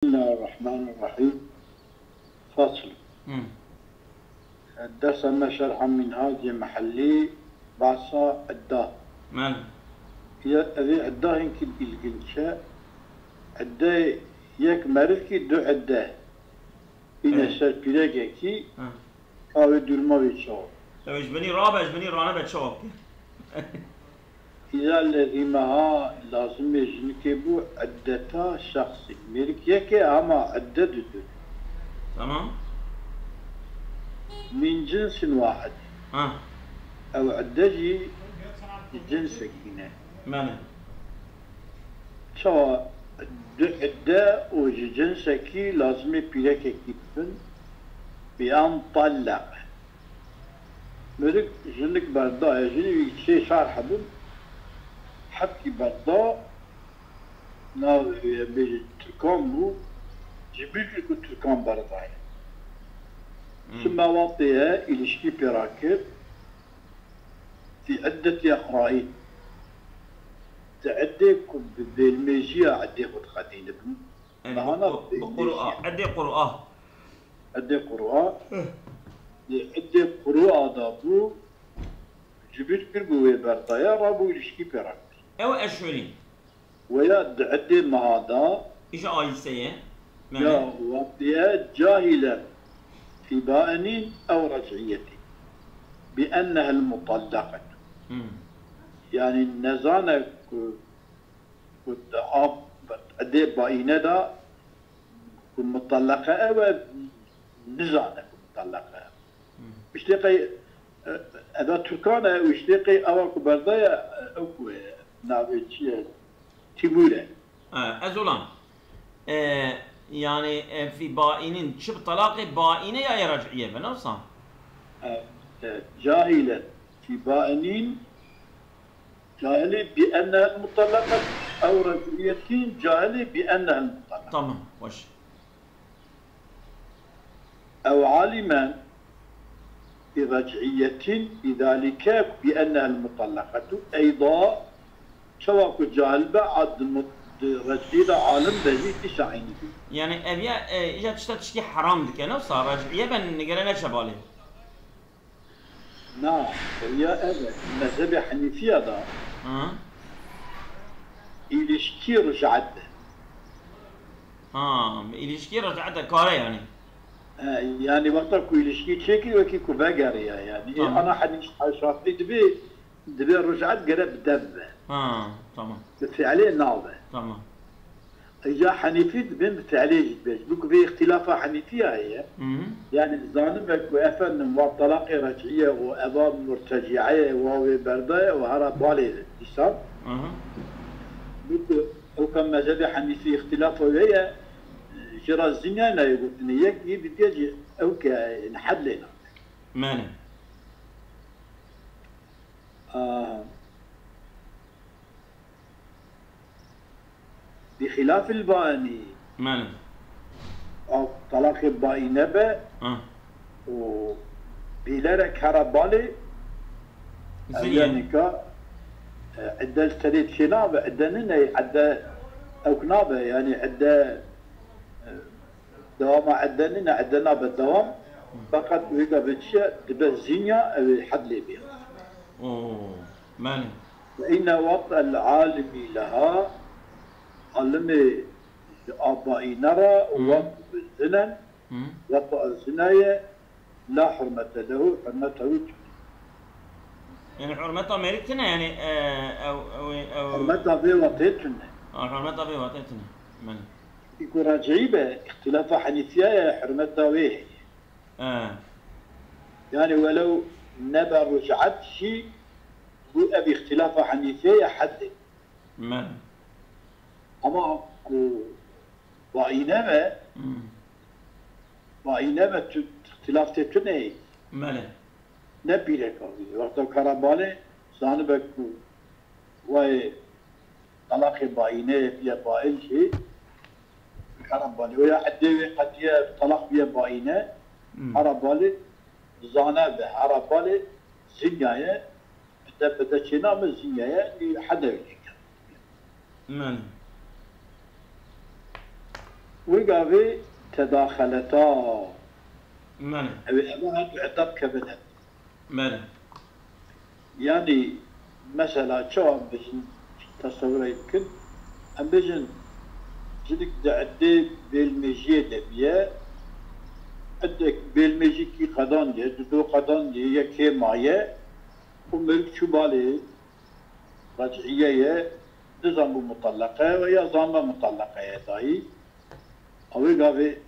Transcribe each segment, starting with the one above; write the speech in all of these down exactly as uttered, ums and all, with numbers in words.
Bismillahirrahmanirrahim. Fasl. Hı. Dersa me şerha Minhacê Mehellî, bahsa idda. Mel. Ya, evê idda hinkî ilginç e. Idde yek merivkî du idde. Îne Evet. ser pîrekekî, Hı. ka wê dûrma wê çawa. Ew ji binî rabe, ji binî ranebe çawa bike? Îza lezîmeha lazimê jinikê bû iddeta şexsî. Mêrik yek e ama idde du du. Tamam. Min cinsin wahid. Ha. Ew idde jî ji cinsekî ne. Mane. Çawa du idde û ji cinsekî lazimê pîrekekî bibin? Bi an tallaq. Mêrik jinik berdaye, jinî wî sê çar hebûn, heftî berda, navê wê em bêjin Tirkan bû, ji bîr kir ku Tirkan berdaye. Hmm. Çima wextê ye îlişkî pê rakir, fî iddetî eqraîn. Di iddê ku bi vêlmêjiya iddê xwe diqedînibin. Yani Bahana bi, bi qur'a, iddê qur'a. Iddê qur'a. Heh. Di iddê qur'a da bû, ji bîr kir ku wê berdaya, rabû ilişkî pê rakir. Ew eşwelî. Weya di iddê meha da. Îja ayîseye. Ya, wextê ye cahilen fî bainîn ew rec'iyetî. Bi ennehel mutallaqet. Hmm. Yani nezane ku Ku di av, edê baîne de ku mutellaqe ew e, nizane ku mutellaqe ew. Hmm. Îştê qey, e, eda Tirkan e û îştê qey ewa ku berdaye, e, ew ku ye, navê çi ye? Tîmûr e. E, ez olan. E, yani, e, fî baînin çi bi talaqê baîne ya ye rac'iye be, ne wisa? E, e, cahile fî baînin Cahilî bi ennehel mutellaqet ew rec'iyetîn cahilî bi ennehel mutellaqet. Tamam, baş. Ew alimen bi rec'iyetîn bi zalike bi ennehel mutellaqetu eyda çawa ku cahil be ad di mut-, di rec'iyê de alim be jî dîsa eynî bî. Yani ev ya, e, îja tişta tiştî heram dike, ne wisa rec'iye ben nigere neçe balê. Na, ya ev e. Mezhebê Henîfiya da Hı. Îlişkî ric'et e. Ha, îlişkî ric'et e kare yani. He, yani wexta ku îlişkî çêkî wekî ku vegeriya yani. Tamam. Ana Henîf Şafî dibê, dibê ric'et gere bi dev be. Ha, tamam. Bi fiilê nabe. Tamam. Îca Henîfî dibên bi fiilê jî dibê. Ji bo ku vê îxtîlafa Henîfiya heye. Hı hı. Yani zanime ku efendim wa talaqê rec'iye û eva murtecîe ye, wa wê berdaye û hera balê dîsan. Hı hı. Bo ku ew ka mezhebê Henîfî îxtîlafa wê ye, ji ra zinya nayê gotinê. Yek yê didye jî ew ke, yani, hed lê nabe. Mene. Aa. Bi xilafil bainî. Mene. Ew talaqê baîne be Ha. û bîlerek hera balê, Ziye. ev yanî ka, e, idde li serê çê nabe, idde nine, idde ewk nabe, yani idde, e, dewama idde nine, idde nabe dewam. Feqet wê ka bi çi ye, dibe zinya, ew ê hed lê bê. Oo, mene. Ve inne wet el alimi leha, alimê ji a baîne re Hı. wet bi zinen, Hı. wet a zinaye, la hurmete lehu, hurmeta wî tune. Yani hurmeta mêrik tune yani, e, ew, ew, ew. Hurmeta vê wetê tune. Ha, hurmeta vê wetê tune. Mene. Î ku rec'î be, îxtîlafa Henîfiya ye, hurmeta wê heye. He. Yani welew nebe ric'et jî, bu ev îxtîlafa Henîfiye ye hed lê. Mene. Ama ku baîne be, Hmm. baîne be tu îxtîlaf tê tune ye. Mene. Ne pîreka wî. Wexta kara balê zanibe ku wayê talaqê baîne ye, biye baîn jî, kara balê. Oya eddê wê qediye talaq biye baîne, Hmm. kara balê zane be, kara balê zinya ye, bide bide çêna min zinya ye, ê hede wê çêke. Mene. Wê gavê tedaxeleta. Belê. Ew ê eva her du edab kevin hev. Belê. Yanî mesela çawa em bêjin, tesewirê bikin, em bêjin jinik di edê bêlmêjiyê de biye, edek bêlmêjîkî qedandiye, dudo qedandiye, yekê maye û mirov çû balê, rec'iye ye, nizan bû muteleqe ye ya zanme muteleqe ye dayî. Ew ê gavê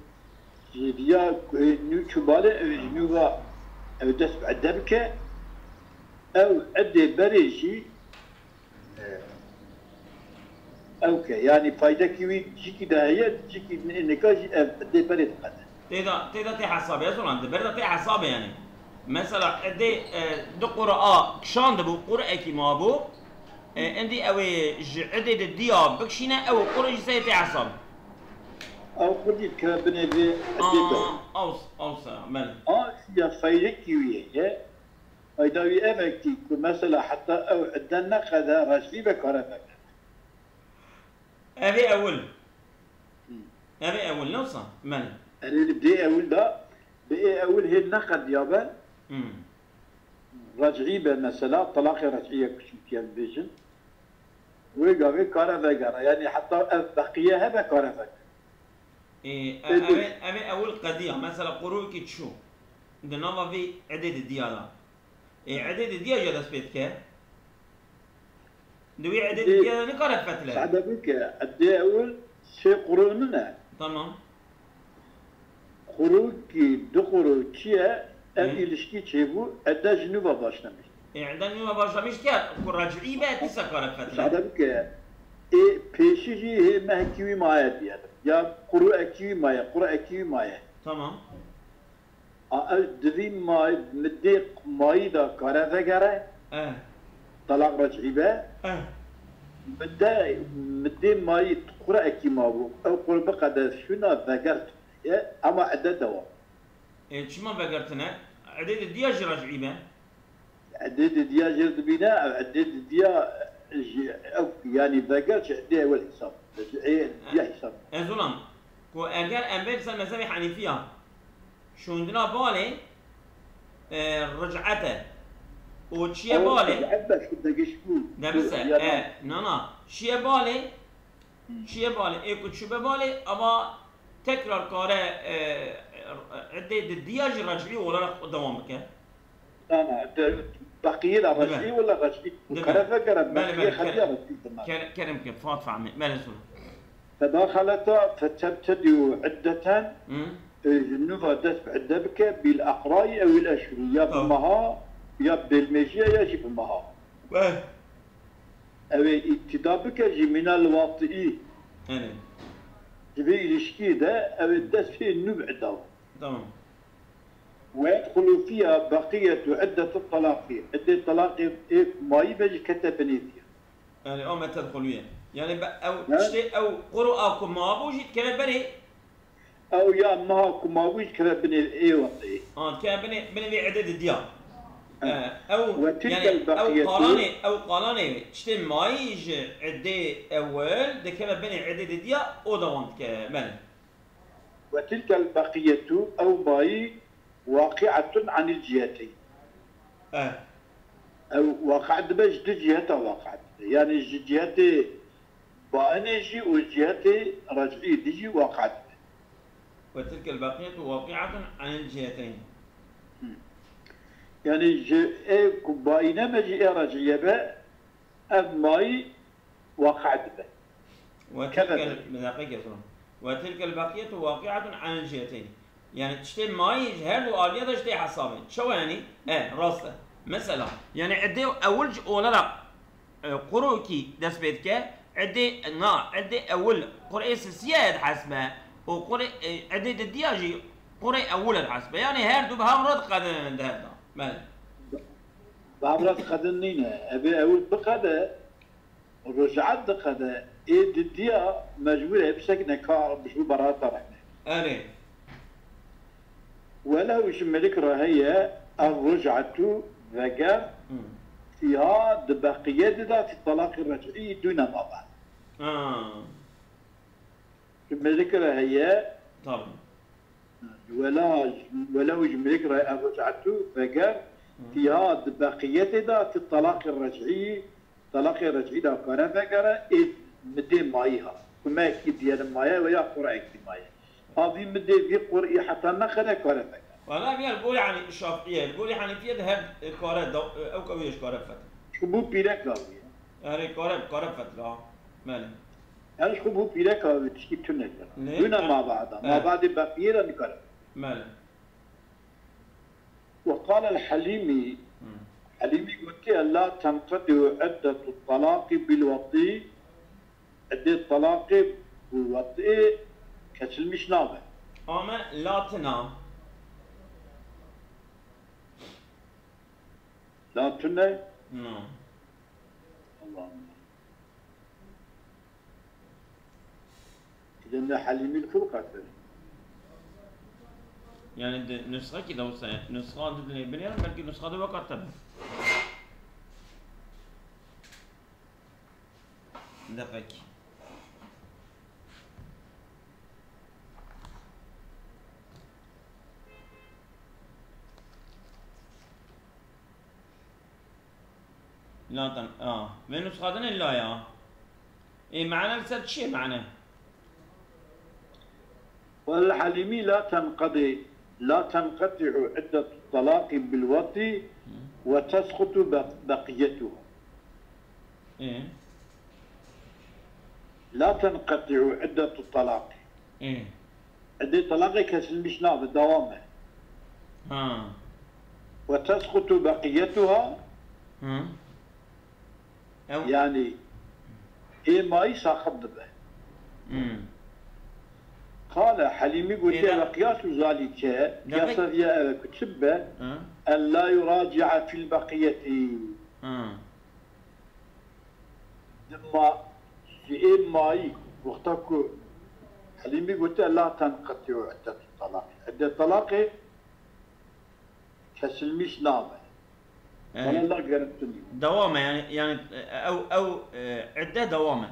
ji riya ku hê nû çû balê, ew ê ji nû ve ew dest bi ede bike. Ew edê berê jî, e, ew ke, yanî faydekî wî jikî de heye, jikî nê-, nika jî ev edê berê diqede. Tê de, tê de tê hesabê, ez olan di ber de tê hesabê yani. Mesela edê, e, du quru a kişandibû, quru ekî mabû. E, endî ew ê ji edê de diya bikişîne, ew quru jî sey tê hesabê. Ew xwedî dikeve binê vê edê de. Aa, ew, ew se, belê. A, ya faydekî wî ye. Fayda wî ev e kî ku mesela heta ew ede neqede, rec'î be kare veke. Ev ê ewil. Ev ê ewil, ne wisa? Belê. Erê li dê ewil de, bi ê ewil hê neqediya be, Hmm. rec'î be mesela, telaqê rec'î ye ku çimkî em bêjin. Wê gavê kare vegere. Yanî heta ev beqiye hebe kare vegere. Ê, e, ev ê, ev ê ewil qediya. Mesela qurûkî çû. Di nava vê edê di diya de. Ê, edê di diya jî dest pê dike. Di wê edê di diya de nikare fetile. Sade bû ke edê ewil sê qurû nine. Tamam. Qurûkî du qurû çi ye? Ev Hı. îlişkî çêbû, ede ji nû ve başlamiş. Ê, ede nû ve başlamiş ke ku rec'î be, dîsa kare fetile. Sade bike, ê pêşî jî hê mehkî wî maye diyelim. Ya qurû ekî wî maye, qurû ekî wî maye. Tamam. A ew di vî may-, midê mayî de kare vegere, Eh, telaq rec'î be. eh. Midê, midê mayî qurû ekî mabû. Ew qurû biqede şûna vegert ye, ama ede dewam. Ê, çima vegertine? Edê di diya jî rec'î be. Edê di diya jê dibîne, ew edê di diya jî ew, yanî veger ji edê ewel hesab. Ji ê diya hesab. Ez ulam, ku eger em bên ser mezhebê Henîfiya, şûndina balê, e, ric'et e. Û çiye balê, ric'et be, şu degiş bû. Debise, e, na, na. Çiye balê, Çiye balê, ê ku çûbe balê, ama tekrar kare, e, edê di diya jî rec'î olarak devam bike. Ana, de, beqiyê de rec'î wala rec'î. Kare vegere, beqiyê xediya rec'î dima. Kerem ke, fat fehmê. Belê, zor. Tedaxeleta fetebtedî û iddeten, e, ji nû ve dest bi idde bike, bil eqrayî ew il eşhurî, ya bi meha, ya bi bêlmêjiya, ya jî bi meha. Ew ê îtîda bike jî mîna li watiî. Erê. Ji vê îlişkiyê de ew ê dest pê nû bi eda. Tamam. Wet xulûfiya beqiyetu iddetu telaqî. Idê telaqê ê mayî be jî kete binê diya. Erê, o meted xulûye. Yani be, ew tiştê ew quru a ku mabû jî dikeve berê. Ew ya meha ku mabû jî dikeve binê ê wextê. Ha, dikeve binê, binê vê edê didiya. Eh. Eh, ew, Ve tilkel yani, ew beqiyetu. Qalanê, ew qalanê tiştê mayî ji edê ewil dikeve binê edê didiya, o dewam dike, belê. Ve tilkel beqiyetu, ew mayî waqi'etun anil ciheteyn. Eh. Ew waqi' dibe ji du ciheta waqi' dibe. Yani ji cihetê bainê jî û cihetê rec'î dî jî waqi' dibe. Ve tilkel beqiyetu waqi'etun anil ciheteyn. Yani ji ê ku baîne be jî ê rec'iye be, ev mayî waqi' dibe. Ve tilkel, bir dakika, kêfim. Ve tilkel beqiyetu waqi'etun anil ciheteyn. Yani tiştê mayî ji her du aliya de ji tê hesabê. Çawa yani? E, rast e. Mesela, yani edê ewil ji olarak e, qurûkî dest pê dike, edê, na, edê ewil, qurê sisiye dihesbe û qurê, e, edê didiya jî qurê ewil dihesbe. Yani her du bi hev re diqedin di hev de. Belê. Bi hev re diqedin nîne. Ebê ewil biqede, ric'et diqede, ê didiya mecbûr e bisekine ka bi jû berata rehne. Erê. Welew ji milik re heye, er-ric'etu, veger, Hmm. fîha, di beqiyê de de fî telaqî rec'î dûne mabe. Ha. Ji mêrik re heye. Tabii. Wela, wela ji mêrik re ev ric'etû veger, Hı. Tiha di beqiyetê de ti talaqê rec'î, talaqê rec'î de kare vegere, ê midê mayî ha. Kumekî diyelim maye veya qur'ekî maye. Ha vî midê vî qur'î heta nexire kare vegere. Wala viya li gorî Hanî-, Şafîye, li gorî Hanîfiye de her, e, kare da-, e, ew kewiyê ji kare fetin. Ji xwe bû pîrek da wî. Erê kare, kare fetin ha. Belê. Her ji xwe bû pîrek ha wî tişkî tune kir. Lê Dûne me-, mabada. Evet. Mabadê beqiyê de nikare. Belê. وقال الحليمي، Hmm. Helîmî gotiye, لا تنقطع عدة الطلاق بالوطء، edê talaqê bi wet'ê kesilmiş nabe. Ame latina. Latine? No. Allah Allah. Îdem de Helîmî li ku bikartir? Yani di nusxekî de wisa, nusxa di dilê binêrin, belkî nusxa de weka te be. Deqekî. La ten-, a, vê nusxa din illa ya. Ê, mane li ser çi ye mane? والحليمي لا تنقضي، لا تنقطع عدة الطلاق بالوطء وتسقط بق-، بقيتها. Ê. لا تنقطع عدة الطلاق. Ê. Edê talaqê kesilmiş nabe, dewam e. Ha. وتسقط بقيتها. Hı. Ew Yani, ê mayî saxit dibe. Hmm. Qale Helîmî gotiye, Êda- ve qiyasu zalîke, Demek- qiyasa viya ev e ku çi bibe, Hı. En la yuraci'a fil beqiyetî. Hı. Dima ji ê mayî, wexta ku Helîmî gotiye, la tenqeti'u iddetu talaq. Edde talaqê kesilmiş nabe. Yani, Bana la gerek tuniye. Devam e, yani, yani, e, ew, ew, e, idde devam e.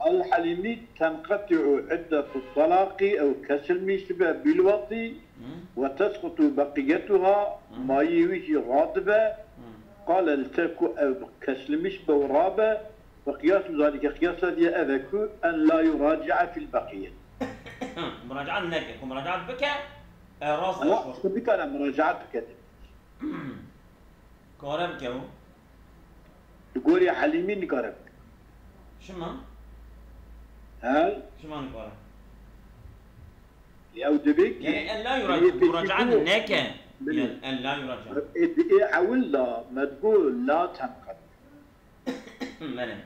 Al Helîmî tenqeti'u iddetu talaqî ew kesilmiş dibe bilwatî Hı. ve tesqutu beqiyetuha Hı. mayî wî jî radibe. Hı. Qale li ser ku ev kesilmiş be û rabe ve qiyasu zalike qiyasa diye ev e ku en la yuraci'a fil beqiyet. Muracaat neke. Ku muracaat bike, e, rast e. Ama xwe nikare muracaat bike. Kare bike û? Li gorî Helîmî nikare bike. Çima? He? Çima nikare? Ew dibê ki Yani en la yurac-, muracaat neke. Belê. Yani en la yurac-. E, di ê ewil de me digot la tenqet. Belê.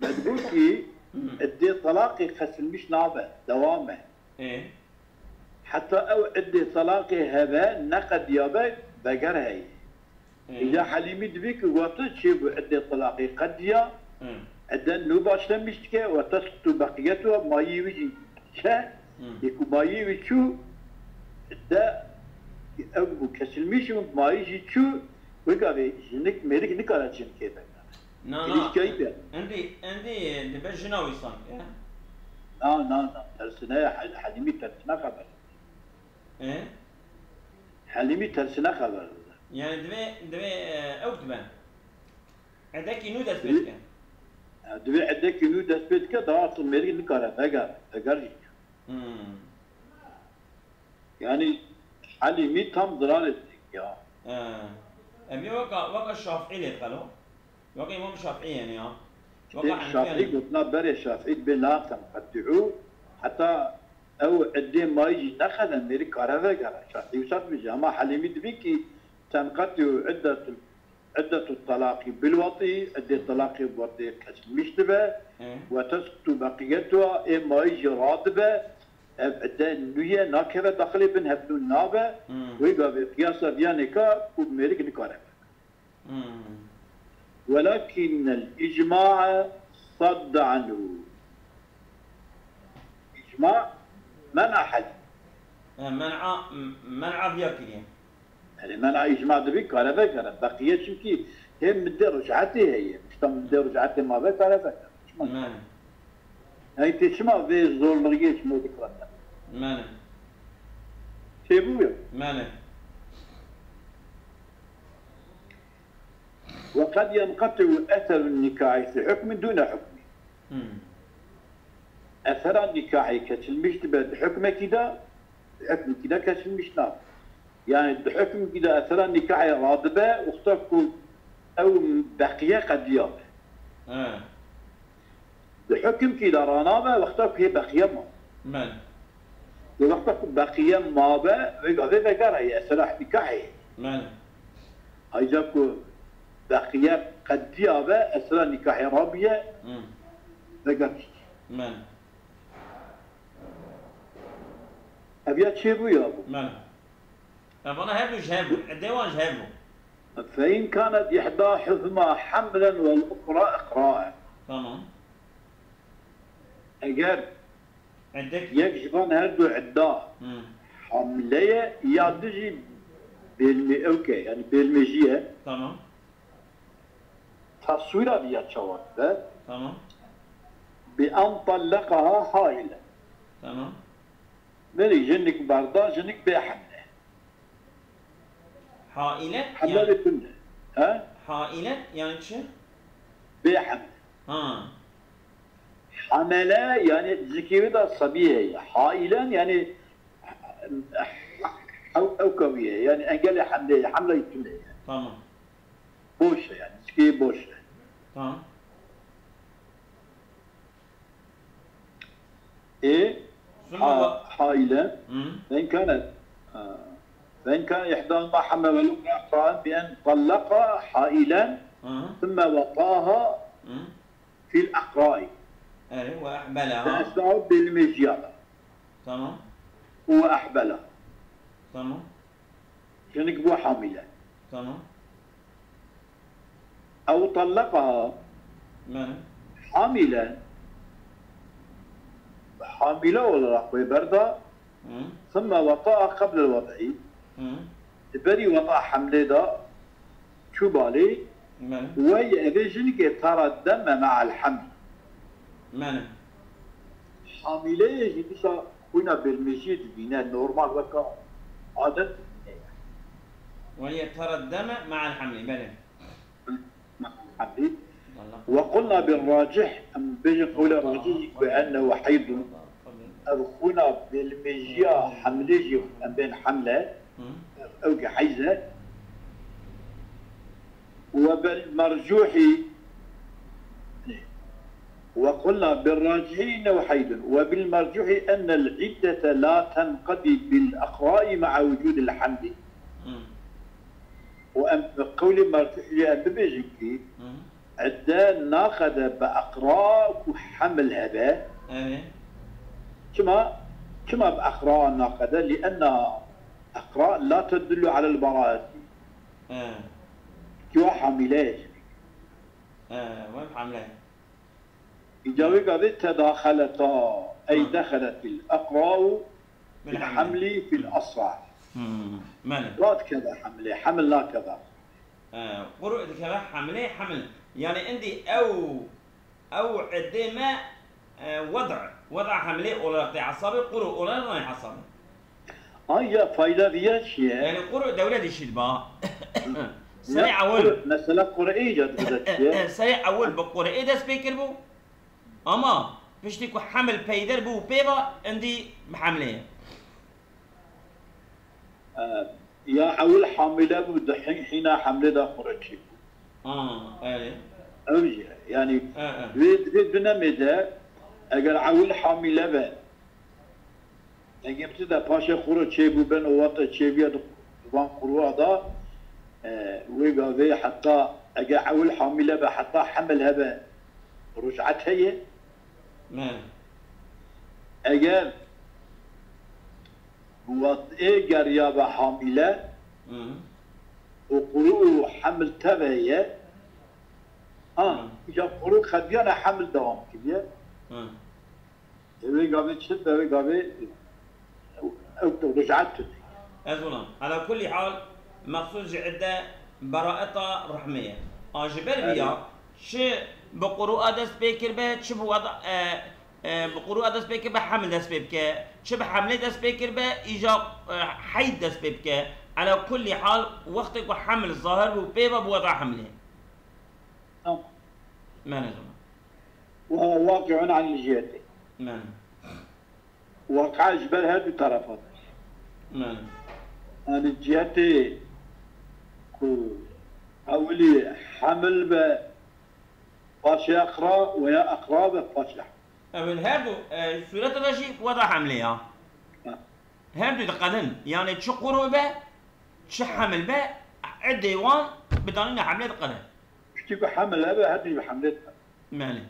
Me digot ki Hmm. iddê talaqê kesilmiş nabe, dewam e. Ê? Heta ew iddê talaqê hebe neqediyabe, veger heye. Ê? Îca Helîmî dibê ki wexta çêbû iddê talaqê qediya, Hmm. idde nû başlemiş dike, wexta sutu beqiyetu mayî wî jî çe, Hmm. yê ku mayî wî çû, idde ew bû kesilmiş û mayî jî çû, wê gavê jinik mêrik nikare jinikê vegere. Na, na. Êdî şikayî be. Endî, endî dibe jina wî sanki, he? Na, na, na. Tersine, Hel-, Helîmî tersine xeber. He? Helîmî tersine xeber dide. Yani divê, divê, e, ew dibe. Edekî nû dest pê Divê, dike. e, divê edekî nû dest pê dike, daha tu mêrik nikare, veger, veger jî. Hmm. Yani Helîmî tam zirarê dike ya. He. Em ê weka, weka Şafî lê xelo. Weke Îmam Şafî yani ya. Weke Ê Şafî Hanîfiyan. Gotina berê Şafî dibê la tenqeti'u heta ew iddê mayî jî nexede mêrik kare vegere. Şafî wisa dibêje. Ama Helîmî dibê ki tenqeti'u iddetu, iddetu talaqî bil watî, iddê talaqê bi watî kesilmiş dibe. Hı. Ve tesqutu beqiyetuha, ê mayî jî radibe. Ev idde nû ye, nakeve daxilê bin hevdûn nabe. Hı. Wê gavê qiyasa viyanê ka ku mêrik nikare. Hmm. Welakinnel icma'a sadde anhu. Îcma men'a Helîmî. He, men'a, men'a viya kiriye. Yani men'a îcma dibî kare vekere. Beqiye çimkî hem midê ric'etê heye. Pişta midê ric'etê mabe kare vekere. Çima? Belê. Hey, tê çima vê zorlixiyê ji me dikirane? Mene. Çêbûye. Mene. Ve qed yenqetiu eseru nikahî fi hukmin dûne hukmî. Hmm. Esera nikahê keçilmiş dibe di hukmekî de, di hukmekî de keçilmiş nabe. Yani di hukmekî de esera nikahê radibe, wexta ku ew beqiye qediya be. He. Di hukmekî de ranabe, wexta ku hê beqiye ma. Mene. Di wexta ku beqiye mabe, vê gavê vegera ye, esera nikahê. Mene. Ayca ku beqiye qediya be, esera nikahê rabiye, Hmm. veger. Mene. Ev ya çêbû ya bû. Mene. Evana her du ji hev bûn. Edê wan ji hev bû. فإن كانت إحداهما حملا والأخرى إقراء. Tamam. Eger Edek. yek ji van her du edda Hmm. hamle ye ya du jî bêlmê ewke, yani bêlmêjî ye. Tamam. Taswîra vî ya çawa dibe? Tamam. Bi en tallaqaha haile. Tamam. Belê jinik berda, jinik bê hemle. Haile Hemle yani, bê tune. He? Haile yani çi? Bê hemle. Ha. Hamele yani zikî wî de sebî heye. Hailen yani ew, ew kewî ye. Yani engelê hemlê ye. Hemle tune ye. Tamam. Boş e yani. Zikî boş e. Tamam. E, ثم ha, و- haile. Hı. فإن كانت، آه، فإن كان إحداهما حمل والأخرى إقراء بأن طلقها حائلا Hı. ثم وطأها Hı. في الإقراء. Evet, وأحبلها. فأسباب بالمجيء. Tamam. وأحبلها. Tamam. Jinik bû hamile. Tamam. Ew tallaqaha. Mene. Hamile. Hamile olarak wê berda. Hı. ثم وطأها قبل الوضع. Hı. Di berî weta hemlê de çû balê. Mene. Wey evê jinikê تردم مع الحمل. Mene. Hamileyê jî dîsa xwîna bêlmêjiyê dibîne, normal weka adet dibîne. وهي تردم مع الحمل، belê. مع الحمل. وقلنا بالراجح، em bêjin qewla racih jî ku أنه حيض. Ev xwîna bêlmêjiya hemlê jî em bên hemle. Hı. Ew ki heyz e. وبالمرجوح، وقلنا بالراجح إنه حيض، وبالمرجوح أن العدة لا تنقضي بالإقراء مع وجود الحمل. Hı. û em bi qewlê mercûh jî em bibêjin kî Hı. Edde naqede bi iqra ku heml hebe. Evet. Çima, çima bi iqra naqede? لأن الإقراء لا تدل على البراءة. He. Ki wa hamile ye. He, wem hamle. Îca wê gavê تداخلتا، أي Hı. دخلت الإقراء في الحمل في الأصح. Hı, mene. Radikeve hemlê, heml nakeve. He, quru dikeve hemlê, heml. Yani indi ew, ew edê me, e, wed', wed' hemlê olarak tê hesabê, quru olarak nayê hesabê. Ay ya fayda viya çi ye? Yani quru dewlet işi ba. Serê Ya ewil. Quru, mesela quru iyice dibide çi ye? Serê ewil bi quru dest pê kir bû. Ama piştî ku heml peyder bû pê va, indi bi hemlê ye. E, ya ewil hamile bû, di hî-, hîna hemlê de xwe re çêbû. Ha, erê. Ew jî, yani, E, e. vê, vê dunemê de, eger ewil hamile be, eger tu de paşê xwe re çêbû ben û wate çêbûye di van qurwa da, e, wê gavê heta, eger ewil hamile be, heta hemil hebe, ric'et heye. Me. Eger Wextê geriya be hamîle Hı. û quru û hemil teve ye. Ha, Hı. îca quru xediyane hemil dewam kiriye. Hı. Ê wê gavê çi be, wê gavê ew, ew ric'et tune. Ez ona. Ala kullî hal, mexsûs ji idde beraeta rehmê ye. A ji ber vî ya, Evet. çi bi quru a dest pê kiribe, çi bi weda, e, E, bi qurûa dest pê kir, bi heml dest pê bike. Çi bi hemlê dest pê kir be, îja, e, heyd dest pê bike. Ela kullî hal, wextê ku heml zahir bû pê ve, bi weda hemlê. Tamam. Mene zaman. Ve vaki'un anil ciheti. Mene. Waqia ji ber her du terefa be. Mene. Yani cihetê ku ewilî heml be paşê eqra ve ya eqra be paşê heml. Ew ê her du, e, sûreta de jî weda hemlê ya. Ha. Her du diqedin. Yani çi qurû be, çi heml be, edê wan bi danîna hemlê diqede. Piştî ku heml hebe, her du bi hemlê diqede. Mene.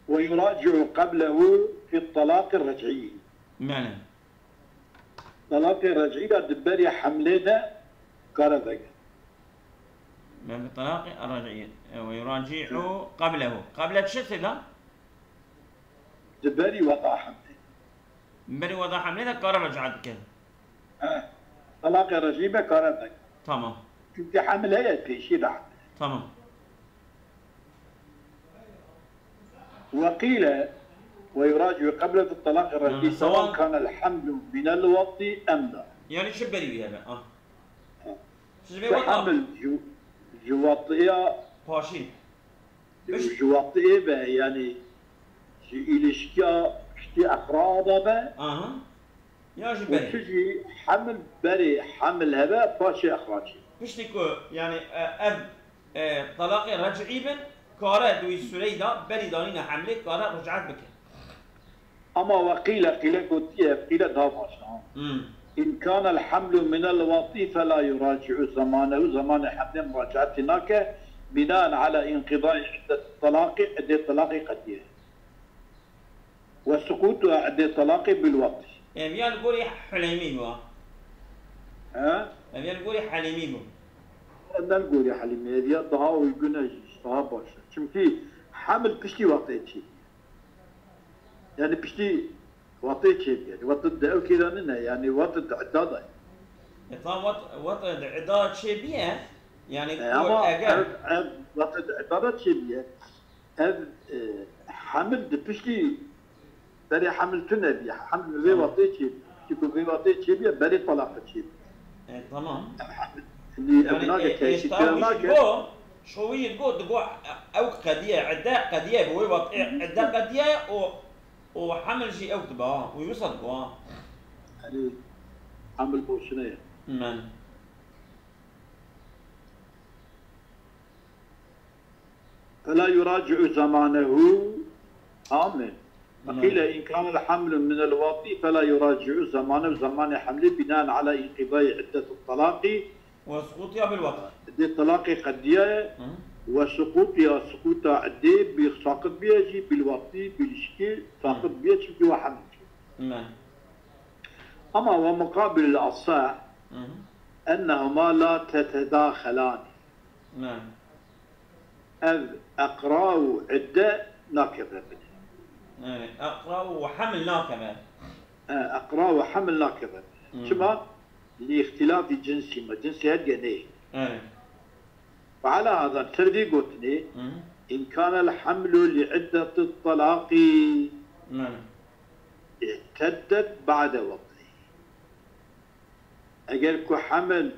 Ve yuraci'u qeblehu fi talaqi rec'iyyi. Mene. Talaqê rec'î de di berî hemlê de kare veke. Mene, talaqê rec'î. Ve yuraci'u qeblehu. Qeble çi tê de? Di berî weda hemlê. Berî weda hemlê de kare rec'at bike. He. Talaqê rec'î be kare veke. Tamam. Çünkü heml heye pêşî de heml. Tamam. وقيل ويراجع قبل الطلاق الرجعي سواء كان الحمل من الوطء أم لا. Yani ji berî wî hebe. Ah. Ha. Ji vê weta. Heml ji, ji watiya. Paşî. Ji watiya be, yani ji ilişkiya piştî eqra da be. Aha. Ya ji berî. Û tu jî heml berê heml hebe, paşê exracî. Piştî ku, yani, e, ev, e, talaqê rec'î bin, kare di wî sûreyî de berî danîna hemlê kare ric'et bike. Ama we qîle, qîle gotiye, qîle daha baş e, ha. Hmm. إن كان الحمل من الوطء فلا يراجع زمانه, zemanê hemlê muracaetî nake, بناء على انقضاء عدة الطلاق, edê talaqê qediye. وسقوط عدة الطلاق بالوطء. Ev ya li gorî Huleymî bû. He? Ev ya li gorî Helîmî bû. Ev ne li gorî Helîmî, ev ya daha uygun e, daha baş e. Çimkî heml piştî wextê çêbûye. Yani piştî wextê çêbûye. Wextê di ew kêra nîne, yani wextê di idda da ye. E, tam wextê di idda çêbûye, yani. E, ku ama eger ev, ev wextê di idda da çêbûye. Ev, e, hemil di piştî berê hemil tune bî. Hemil vê Tamam. wextê çê bî. Çiku vê wextê çê bî, berê talaqê çê bî. E, tamam. Ev hemil. Şimdi ev Yani, nake e, teşvîk êşta kira wî nake. Go, şo wî go, digo, ew qediye, idde qediye, bi wê wextê idde qediye û, û hemil jî ew dibe, ha, wî wisa digo, ha. Yani, hemil boşuna ye. Men. فلا يراجع زمانه عامل. وقيل إن كان الحمل من الوطء فلا يراجع زمانه, zemanê hemlê بناء على انقضاء عدة الطلاق. وسقوطها بالوطء. Dê talaqê qediyaye, Hı. وسقوطها, suquta edê bi saqit biye jî, بالوطء, bi ilişkî saqit Hı. biye, çimkî wa hemil. Me. Ama ومقابل الأصح Hı hı. أنهما لا تتداخلان. Me. Ev eqra û idde nakeve bin. Evet, eqra û heml nakeve. E, eqra û heml nakeve bin. Hmm. Çima? Li îxtilafî cinsî me. Cinsê her diye neyê. Evet. Ve ala hada, ser vî gotinê, Hı. إن كان الحمل لعدة الطلاق Evet. اعتدت بعد وطئه. Eger ku hemil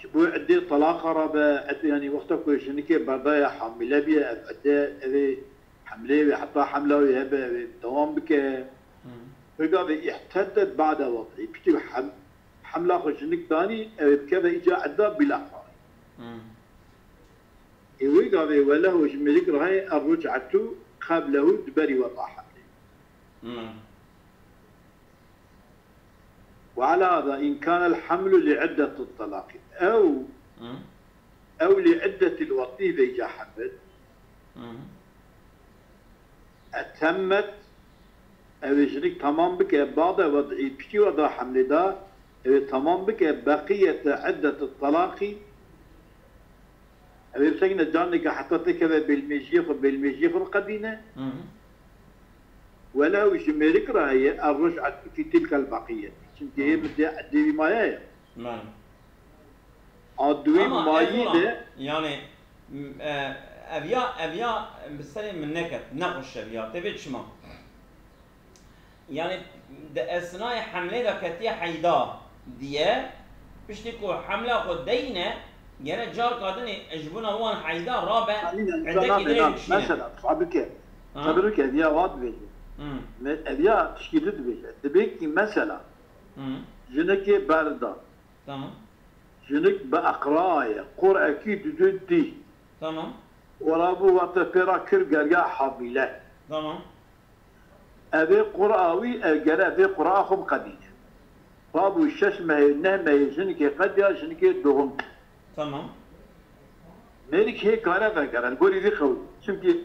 ji bo edê talaqa re be, ed-, yanî wexta ku jinikê berdaye hamile biye, ev ede, ev ê hemleyê wê heta hemla wê hebe, ev ê dewam bike. Hı. Vê gavê îhtedet ba'de wad'î. Piştî hem-, hemla xwe jinik danî, ev ê bikeve îca edda bila xwe. Hı. Ê wê gavê we lehu ji mêrik re heye, er-ruc'etu qeblehu, di berî weda hemlê. Hı. Ve ala hada in kânel hamlu li iddeti talaqî. Ew, Hı. ew li iddetil vatî veyca hemil. Hı. Etemmet, ew ê jinik tamam bike, ba'de wad'î, piştî weda hemlê da, ew ê tamam bike, beqiyete iddeti talaqî, Ew ê bisekine caneke heta têkeve bêlmêjiyê xwe, bêlmêjiyê xwe biqedîne. Hı hı. Welew ji mêrik re heye, er-ruc'etu fî tilkel beqiyet. Çimkî Hı. hê min dê, dê wî maye ye. Mane. A di wî Ama mayî ez de ona, yani, m-, e, Ev ya, ev ya bi serê min neket, nexweş ev ya. Tê vê çima? Yani di esnayê hemlê de ketiye heyda diye, piştî ku hemla xwe deyne, gere carka dinê ji bona wan heyda rabe, Aynen, edekî tamam, dinê tamam. Bikişîne. Mesela, fabrike. Ha? Fabrike diye vat verir. Hmm. Me-, ev ya tişkî dibêje. Dibê ki mesela, Hmm. jinekê berda. Tamam. Jinik bi eqra ye. Qurekî didû dî. Tamam. Û rabû wate pê ra kir geriya hamîle. Tamam. Evê qura wî, ev gere vê qura xwe biqedîne. Rabû şeş mehê, neh mehê jinikê qediya, jinikê doğum. Tamam. Mêrik hê kare vegere, li gorî vî qewlî. Çimkî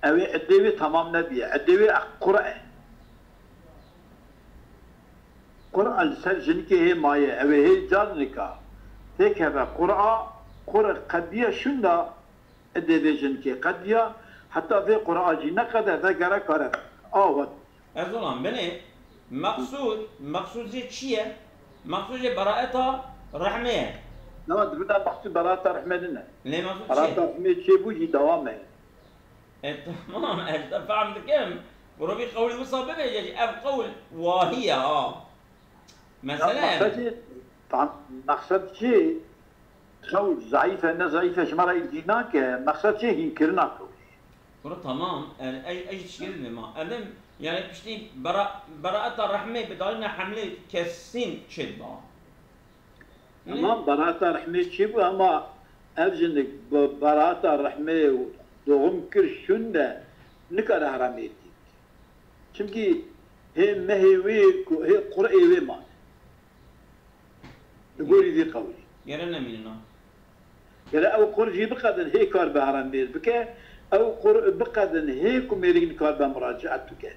ew ê edê wê temam nebiye. Edê wê qura e. Qura li ser jinikê hê maye, ew ê hê car nika. Têkeve qura, qura qediya şûnda, edê vê jinikê qediya, heta vê qura jî neqede, vegere kare. Awet. Erzolan, binê, meqsûd, meqsûd jê çi ye? Meqsûd jê beraeta rehmê ye. Nema, di vir de meqsûd beraeta rehmê din e. Lê meqsûd çi ye? Beraeta rehmê çêbû jî dewam e. E, tamam, ez te fehm dikim. Bi rovî qewlî wisa bibêje jî, ev qewl wahî ye, ha. Ya, mesele mexsed jî, tam, mexsed jî, qewl zayîf e, ne zayîf e, ji me re îlgî nake. Mexsed jî hînkirina qewlê. Kuro tamam, e, ez, ez jî tişkî dibêjim. Ev, yani, piştî bera-, beraeta rehmê bi danîna hemlê kesîn çêdiba. Tamam, beraeta rehmê çêbû, ama ev jinik bi beraeta rehmê û doğum kir şûnde nikare heramê dî. Çimkî hê mehê wê ku hê qur'ê wê mane. Li gorî vî qewlî. Gere nemînina. Gere ew qur jî biqedin hê kar bi herem mêr bike, ew qur biqedin hê ku mêrik nikar be muraciet bike.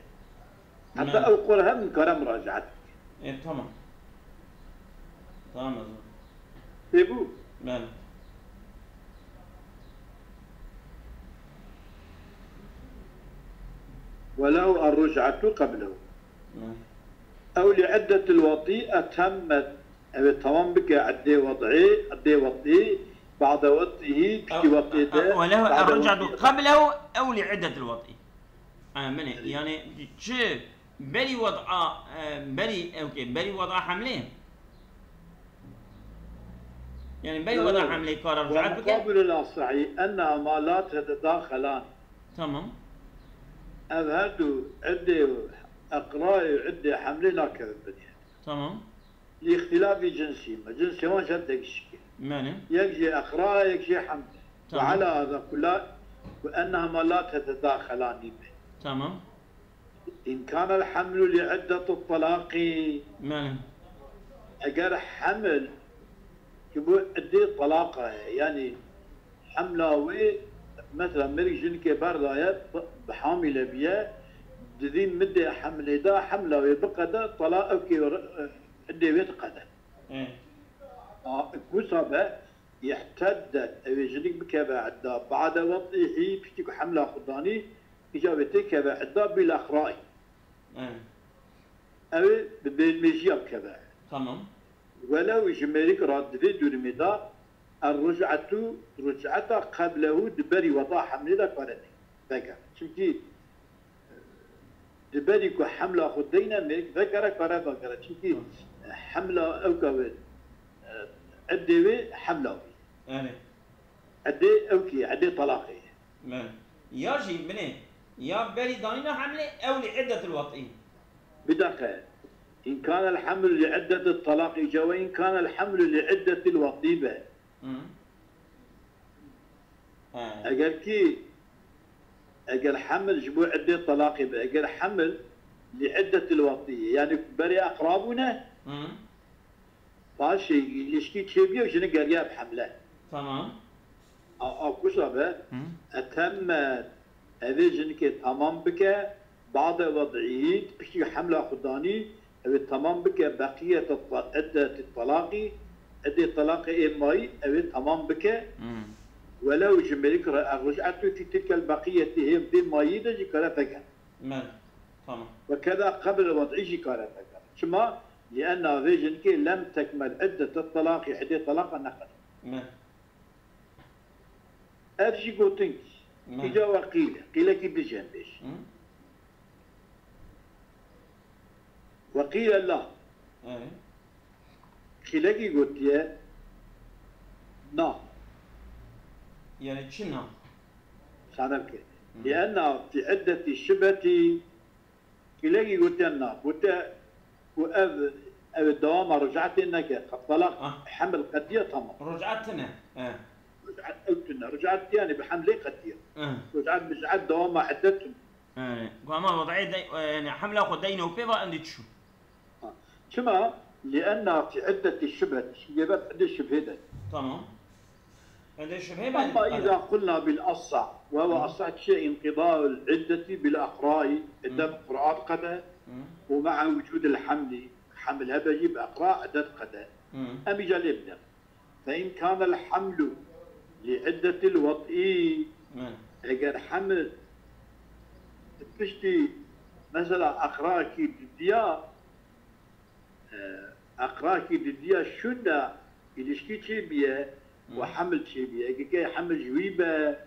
Heta ew qur hem nikare muraciet bike. E, tamam. Tamam, ez. Têbû? Bele. وله الرجعة قبله. Bele. أو لعدة الوطي أتمت. Ew ê tamam bike eddê wed'ê, eddê wed'î, ba'de wed'ihî, piştî wed'ê de, وله الرجعة قبله أو لعدة الوطي. Ha, binê, yani çi berî wed'a, e, berî, ewkê, berî wed'a hemlê? Yani berî wed'a hemlê kara ric'et bike? ومقابل الأصح أنهما لا تتداخلان. Tamam. Ev her du eddê eqrayê û eddê hemlê nakevin binê. Tamam. لإختلاف جنسهما. Cinsê wan jî hevdekişik e. Bele. Yek jê eqra, yek jê heml e. Tamam. وعلى هذا كله وأنهما لا تتداخلان be. Tamam. إن كان الحمل لعدة الطلاق. Bele. Eger heml ji bo eddê talaqa ye, yani hemla wê, mesela mêrik jinikê berdaye, bi, bi hamîle biye, di vî midê hemlê de hemla wê biqede, tala ewkê re-, eddê wê diqede. Hı. A, wisa be, اعتدت, ew ê jinik bikeve edda, بعد وضعه, piştî ku hemla xwe danî, îca wê têkeve edda, بلا إقراء. Hı. Ew ê bi bênmêjiya bikeve. Tamam. Welew ji mêrik re di vê durumê de الرجعة, ruc'eta قبله di berî weda hemlê de kare ne-, vegere. Çimkî, e, di berî ku hemla xwe deyne mêrik vegere kare vegere. Çimkî, Hı. e, hemla ewka wê, e, eddê wê hemla wê. Yani. Eddê ewkê, eddê talaqê ye. Bele. Ya jî binê, ya berî danîna hemlê ew لعدة الوطي. Bir dakika. إن كان الحمل لعدة الطلاق, îca وإن كان الحمل لعدة الوطي be. Hı. He. Eger ki, eger hemil ji bo eddê talaqê be, eger hemil لعدة الوطي ye, yani berê eqra bûne, Hı. Paşê îlişkî çêbûye û jinik geriya bi hemle. Tamam. A, a, wisa be, Hı. أتمت, ev ê jinikê tamam bike, بعد وضعه, piştî hemla xwe danî, ew ê tamam bike, بقية الط-, عدة الطلاق, eddê talaqê ê mayî, ew ê tamam bike. Hı. Welew ji mêrik re الرجعة في تلك البقية, hê vê mayî de jî kare vegere. Bele. Tamam. وكذا قبل وضعه jî kare vegere. Çima? لأن vê jinikê لم تكمل عدة الطلاق, eddê talaqa neqede. Bele. Ev jî gotin. Meh. Îca we qîl e. Qîlekî din jî em bêjin. Hı. Ve qîle la. Evet. Qîlekî gotiye na. Yani çi na? Sana bike. Hı. Li enna fi iddetî şibhetî Qîlekî gotiye na. Gotiye ku ev, ev dewama ricatê neke. Qed talaq Ah. hemil qediya tamam. Ric'at tune. E. Ric'at ew tune. Ric'at yani bi hemlê qediya. E. Ric'at, ric'at dewama iddet tune. E. Ku hema wad'ê de, e, yani hemla xwe deyne û pê va endî çû. Ha. Çima? Li enna fi iddetî şibhet. Şimdi ber iddetî şibhê de. Tamam. Ende şübhe mi? Ama izâ qulna bil asah, ve ve asah çi? İnqidâul iddeti bil aqrai, iddet qur'a qede, ve ma'a vucudil hamli, hamil hebe jî bi aqra iddet qede. Em îca lê bidin. Fe in kânel hamlu li iddetil wad'i, eger hamil piştî mesela aqra kî didiya, e, aqrakî didiya şûn de îlişkî çêbiye û hemil çêbiye. Eke hemil ji wî be,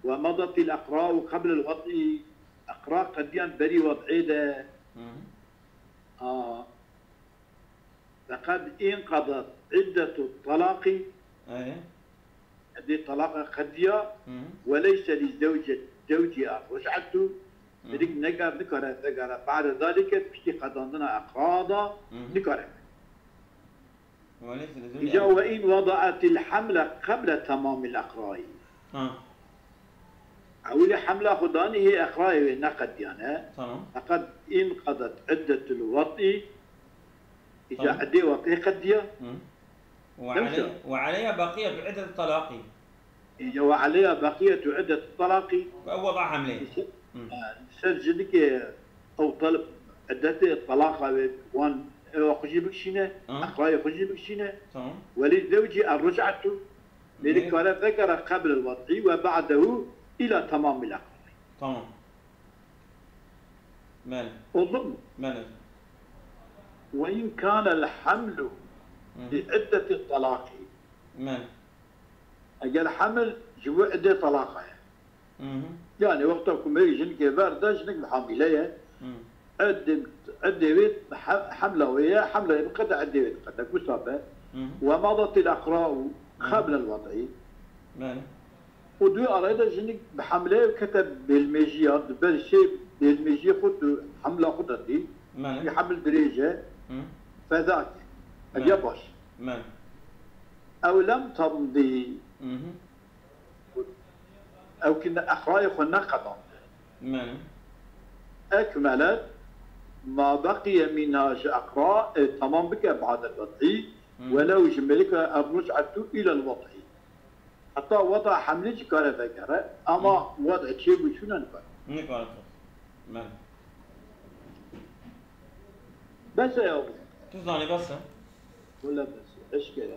we medatil aqra û qeblel wad'î, aqra qediyan berî wad'ê de. A. Feqed înqedet iddetu talaqî. Ê. Edê talaqa qediya, Hı. Ve leyse li zewce, zewciha ric'etu, Hı. Dirik negar nikare vegere. Ba'de zalike, piştî qedandina eqra da, Hı. Nikare. Ve leyse li zewciha. Îca ve in wada'atil hamle qeble tamamil eqrai. Ha. Ewilî hemla xwe danî hê eqrayê wê neqediyane. Tamam. Feqed înqedet iddetul wad'i. Îca Tamam. Edê wad'ê qediya. Hı. Ve Demşe. Aley-, ve aleyha baqiyet iddet talaqî. Îca ve aleyha baqiyet iddet talaqî. Ve ew wada hamlê. Hı. Ha, ser jinikê ew talib iddetê talaqa wê wan ew xwe jî bikişîne, Hı. Eqrayê xwe jî bikişîne. Tamam. Welî zewcî er ric'etu. Mêrik Ne? Kare vekere qeblel wad'i ve ba'dehu ila tamamil eqrayî. Tamam. Belê. Oldu mu? Belê. Ve in kânel hamlu Hı. Bi iddeti talaqî. Belê. Eger hemil ji bo idê talaqa ye. Hı hı. Yani wexta ku merî jinikê ver de, jinik bi hamîle ye. Hı. Eddê, eddê wê he-, hemla wê ye, hemla wê qede eddê wê qede. Gusa be. Hı hı. Ve madatil eqra'u Hı. Qeblel wad'i. Belê. Û di wê arayê de jinik bi hemleyê kete bêlmêjiya, di ber sê bêlmêjiyê xwe tu hemla xwe de dî. Belê. Wî hemil dirêj e. Hı. Fezake. Belê. Ev ya baş. Belê. Ew lem temdî. Hı hı. Ew ki ne eqrayê xwe neqedand. Belê. Ekmelet ma beqiye mînha ji eqra, e, tamam bike ba'del wad'i, Hı. Welew ji mêrika er ric'etu ilel wad'i. Heta wada hemlê jî kare vegere, ama Hı. Wada çêbû çûne nikare. Nikare xwe. Belê. Bes e ya bu. Tu zanî bes e. Wele bes e. Eşkere.